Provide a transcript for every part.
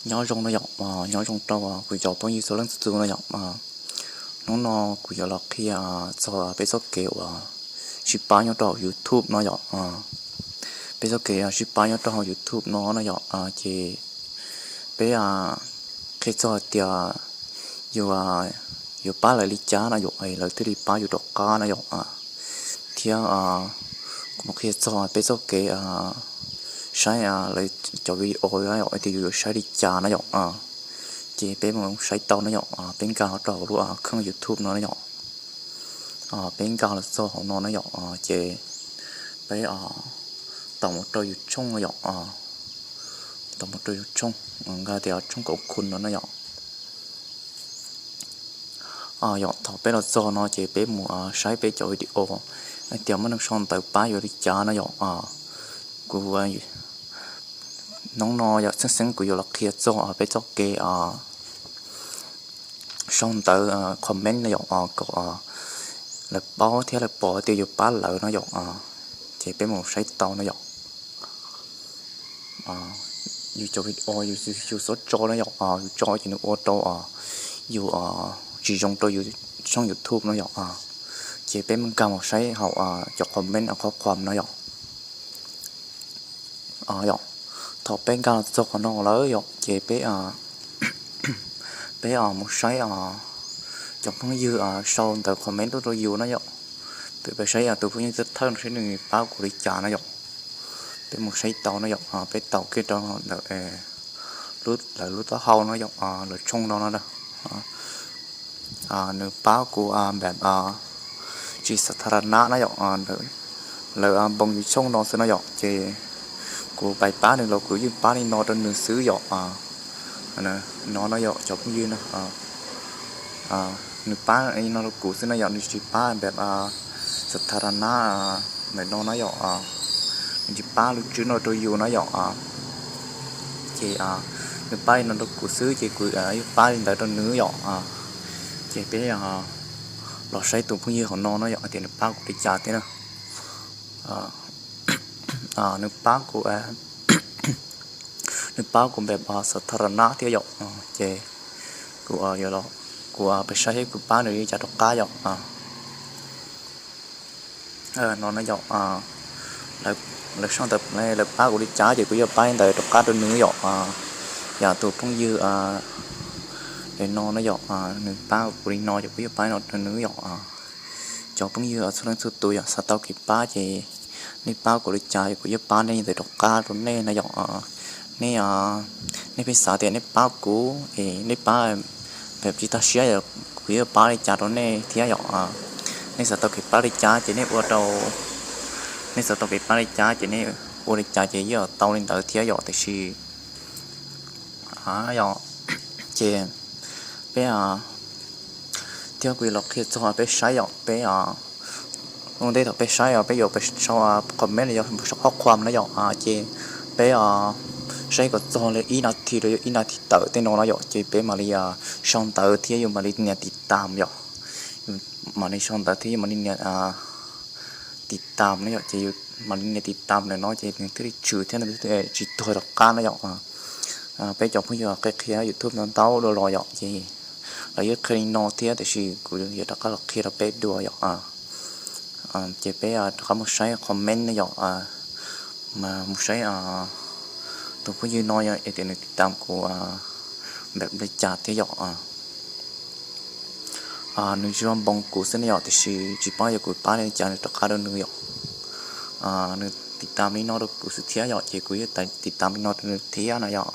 Nyob zoo no yom, nyob zoo rau kuv cov phooj ywg txhua leej txhua tus no yom. Hnub no kuv yuav los qhia txog peb txoj kev uas sib pab nyob rau hauv YouTube no yom. Peb txoj kev sib pab nyob rau hauv YouTube no no yom, ces peb qhia txog hais tias yus yuav pab lawv li cas no yom, lawv thiaj li pab yus rov qab no yom. Thiab kuv mus qhia txog peb txoj kev saib lawv cov video no yom, tias yus yuav saib li cas no yom. Ces peb mus saib tau no yom, peb nkag rau hauv lub kheej YouTube no no yom. Peb nkag los txog hauv no no yom, ces peb tau mus rau yus tshooj no yom. Tau mus rau yus tshooj, nkag tias tshooj kaum khu no no yom. Yom, thaum peb los txog no ces peb mus saib peb cov video hais tias muaj neeg sau ntawv pab yuav li cas no yom. Kuv hnub no yom, txheej xeeb kuv yuav los qhia txog peb txoj kev sau ntawv comment no yom, kom lawv paub thiab lawv pom tias yus pab lawv no yom. Ces peb mus saib tau no yom. Yus cov video yus, yus xub tso no yom, yus tso ces nws ua rau yus tsis zoo rau yus tshooj YouTube no yom. Ces peb mus nkag mus saib hauv cov comment qhov qhuam no yom. Yom, thaum peb nkag los txog qhov no lawm yom, ces peb peb mus saib cov phooj ywg sau ntawv comment tuaj rau yus no yom. Peb, peb saib tus phooj ywg thawj thawj no saib nws pab kuv li cas no yom. Peb mus saib tau no yom, peb tau kiag rau ntawm lawv lub taub hau no yom, lawv tshooj no no. Nws pab kuv npam tsis xa tha ra na na yom, lawv npoo yus tshooj no xwb no yom, ces kuv pais pab nws los kuv yeej pab li no rau nws xwb yom. No no yom cov phooj ywg no, nws pab li no rau kuv xwb no yom, nws tsis pab npam xa tha ra na ntawm no na yom. Nws tsis pab lub tswb no rau yus no yom. Ces nws pab li no rau kuv xwb ces kuv yeej pab li ntawd rau nws yom. Ces peb los saib tus phooj ywg hauv no no yom, hais tias nws pab kuv li cas thiab na. Nws pab kuv, nws pab kuv npam xa tha ra na thiab yom. Ces kuv, kuv pais saib seb kuv pab nws li cas rov qab yom. No no yom, lawv sau ntawv, lawv pab kuv li cas ces kuv yeej pab li ntawd rov qab rau nws yom. Yam tus phooj ywg no no yom, nws pab kuv li no ces kuv yeej pab li no rau nws yom. Cov phooj ywg txhua leej txhua tus yom, xav tau kev pab ces nej pab kuv li cas ces kuv yeej pab nej li ntawd rov qab rau nej na yom. Nej, nej pheej xav tias nej pab kuv es nej pab npam tsis tag siab, kuv yeej pab li cas rau nej thiab yom. Nej xav tau kev pab li cas ces nej ua rau, nej xav tau kev pab li cas ces nej ua li cas ces yeej tau li ntawd thiab yom. Tiam sis yom, ces peb thiab kuv yuav los qhia txog peb saib yom, peb ua ntej thaum peb saib os, peb yuav pais sau comment los yog sau qhob qhuas na yom. Ces peb saib kom txog li ib nas this rau yog ib nas this tawm tej no no yom, ces peb mam li sau ntawv thiab yus mam li nias tiv tam yom. Mam li sau ntawv thiab yus mam li nias tiv tam no yom, ces yus mam li nias tiv tam ntawm no ces nws thiaj li tshwm thiab nws thiaj tsis tuag rov qab no yom. Peb cov phooj ywg qhia qhia YouTube ntau ntau dua los yom, ces lawv yeej qhia li no thiab tiam sis kuv yuav rov qab los qhia rau peb dua yom. Ces peb rov qab mus saib comment no yom, mas mus saib tus phooj ywg no yom, es tias nws tiv tam kuv npam li cas thiab yom. Nws tsuas npoo kuv xwb ne yom, tiam sis tsis paub yog kuv pab li cas nws rov qab rau nws yom. Nws tiv tam li no rau kuv xwb thiab yom, ces kuv yeej tiv tam li no rau nws thiab no yom.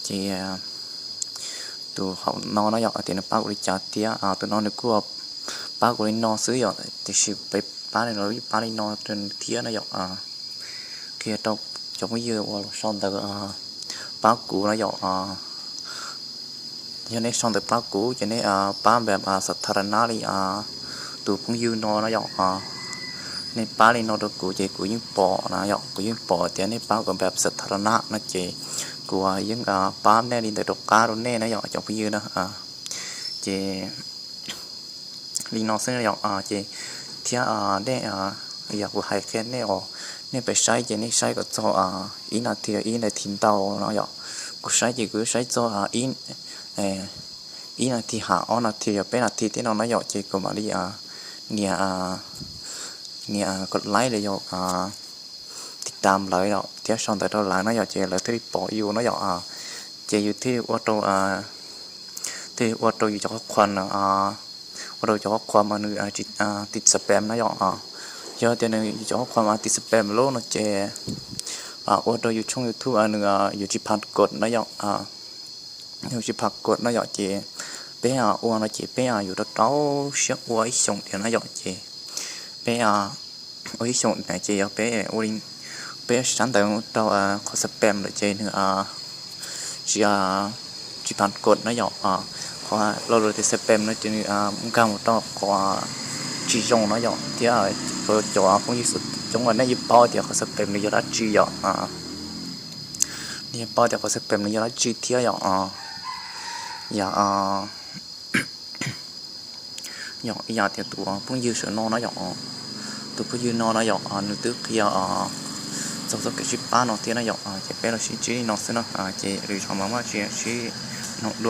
Ces tus hauv no no yom, tias nws pab kuv li cas thiab, tus no nws kuj pab kuv li no xwb yom, tiam sis peb pab li no, pab li no rau nws thiab no yom. Qhia rau cov phooj ywg uas los sau ntawv pab kuv no yom. Yog nej sau ntawv pab kuv ces nej pab npam xa tha ra na li tus phooj ywg no no yom. Nej pab li no rau kuv ces kuv yeej pom na yom, kuv yeej pom tias nej pab kuv npam xa tha ra na no ces kuv yeej pab nej li ntawd rov qab rau nej na yom cov phooj ywg na. Ces li no xwb yom, ces thiab nej, yog kuv hais qhia nej os, nej pais saib ces nej saib kom txog ib nas this, ib nas this ntau no yom. Kuv saib ces kuv saib txog ib nas this ham ob nas this yog peb nas this tej no na yom, ces kuv mam li nias, nias kom laib los yog tiv tam lawv thiab sau ntawv rau lawv na yom, ces lawv thiaj li pom yus na yom. Ces yus thiaj ua rau, thiaj ua rau yus cov qhuam, ua rau cov qhuam mas nws tsis tiv spam na yom. Yog tias nws yus cov qhuam mas tiv spam lawm no ces ua rau yus tshooj YouTube nws yuav tsis pha kod na yom. Yuav tsis pha kod na yom, ces peb ua no ces peb yuav rau rau siab ua ib xyoos tiag na yom, ces peb ua ib xyoos na ces yog peb ua li, peb sab ntawd rau qhov spam lawm ces nws tsis, tsis pha kod na yom. Qhov lo lus tias spam no ces nws nkag mus rau qhov tsis zoo na yom, thiab cov phooj ywg coob nej yeej paub tias qhov spam nws yog dab tsi yom. Nej yeej paub tias qhov spam nws yog dab tsi thiab yom. Yog, yog ib yam tias tus phooj ywg saum no na yom, tus phooj ywg no na yom, nws twb qhia txog txoj kev sib pab no thiab na yom, ces peb los sib ntsib li no xwb na, ces lwm zaus mas muaj tsis sib nug dua.